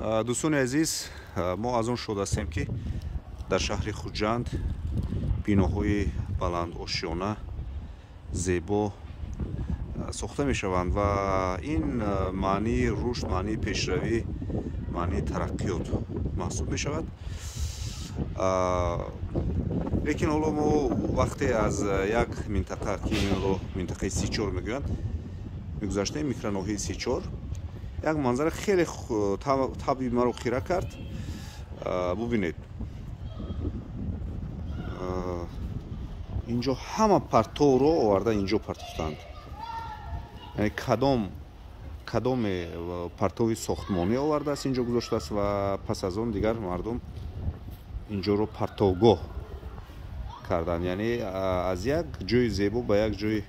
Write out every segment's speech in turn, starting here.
Дӯстони азиз, мо аз он шод ҳастем, ки дар шаҳри Хуҷанд биноҳои баландошёна, зебо сохта мешаванд ва ин маънии рушд, маънии пешравӣ, маънии тараққиёт маҳсуб мешавад. Лекин ҳоло мо вақте аз як минтақа, ки инро минтақаи 34 мегӯянд, мегузаштем, микроноҳияи 34, як манзара хеле табъи маро хира кард. Бубинед, инҷо ҳама партовро оварда инҷо партофтанд. Яъне кадоме партови сохтмонӣ овардааст, инҷо гузоштааст ва пас аз он дигар мардум инҷоро партовгоҳ карданд. Яъне аз як ҷои зебо ба як ҷои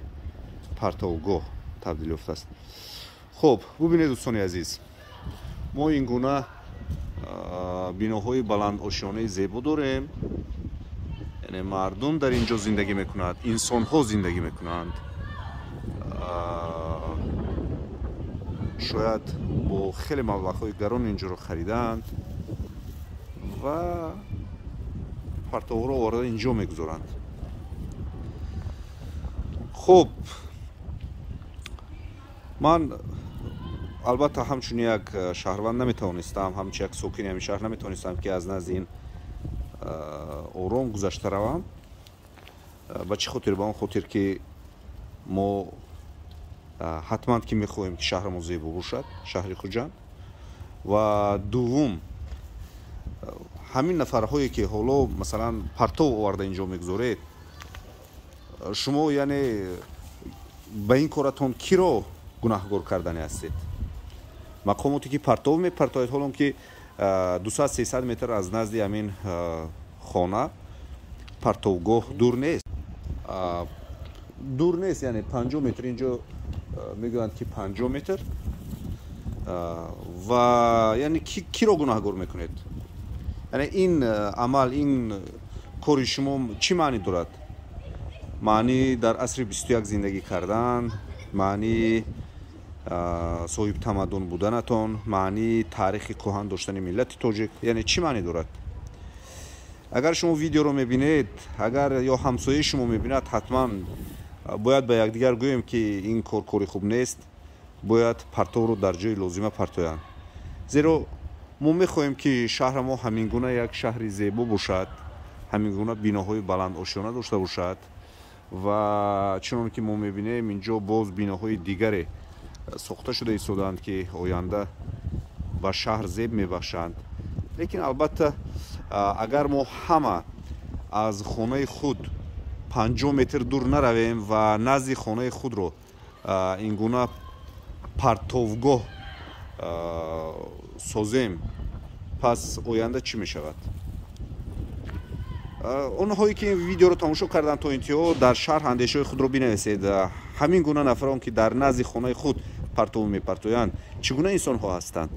партовгоҳ табдил ёфтааст. Хуб, бубинед, дӯстони азиз, мо ин гуна биноҳои баландошёнаи зебо дорем. Яъне мардум дар ин ҷо зиндагӣ мекунад, инсонҳо зиндагӣ мекунанд. Шояд бо хеле маблағҳои гарон инҷоро харидаанд ва партовҳоро оварда инҷо мегузоранд. Хуб, ман албатта ҳамчун як шаҳрванд наметавонистам, ҳамчун як сокини ҳамин шаҳр наметавонистам, ки аз назди ин ором гузашта равам. Ба чӣ хотир? Ба он хотир, ки мо ҳатман ки мехоҳем, ки шаҳрамо зебо бошад, шаҳри Хуҷанд. Ва дуввум, ҳамин нафарҳое, ки ҳоло масалан партов оварда инҷо мегузоред, шумо яъне ба ин коратон киро гунаҳгор кардане ҳастед? Мақомоте, ки партов мепартояд, ҳолон ки 200-300 метр аз назди ҳамин хона партовгоҳ дур нест, дур нест, яъне 50 метр. Инҷо мегӯянд, ки 50 метр. Ва яъне киро гунаҳгор мекунед? Яъне ин амал, ин кори шумо чӣ маънӣ дорад? Маънии дар асри 21 зиндагӣ кардан, маънии соҳибтамаддун буданатон, маънии таърихи кӯҳан доштани миллати тоҷик, яъне чӣ маънӣ дорад? Агар шумо видеоро мебинед, агар ё ҳамсояи шумо мебинад, ҳатман бояд ба якдигар гӯем, ки ин кор кори хуб нест, бояд партовро дар ҷои лозима партоянд. Зеро мо мехоҳем, ки шаҳра мо ҳамин гуна як шаҳри зебо бошад, ҳамин гуна биноҳои баландошёна дошта бошад. Ва чунон ки мо мебинем, инҷо боз биноҳои дигаре сохта шуда истодаанд, ки оянда ба шаҳр зеб мебахшанд. Лекин албатта, агар мо ҳама аз хонаи худ 50 метр дур наравем ва назди хонаи худро ин гуна партовгоҳ созем, пас оянда чӣ мешавад? Онҳое, ки видеоро тамошо карданд то интиҳо, дар шарҳ андешаҳои худро бинависед. Ҳамин гуна нафарон, ки дар назди хонаи худ партов мепартоянд, чӣ гуна инсонҳо ҳастанд?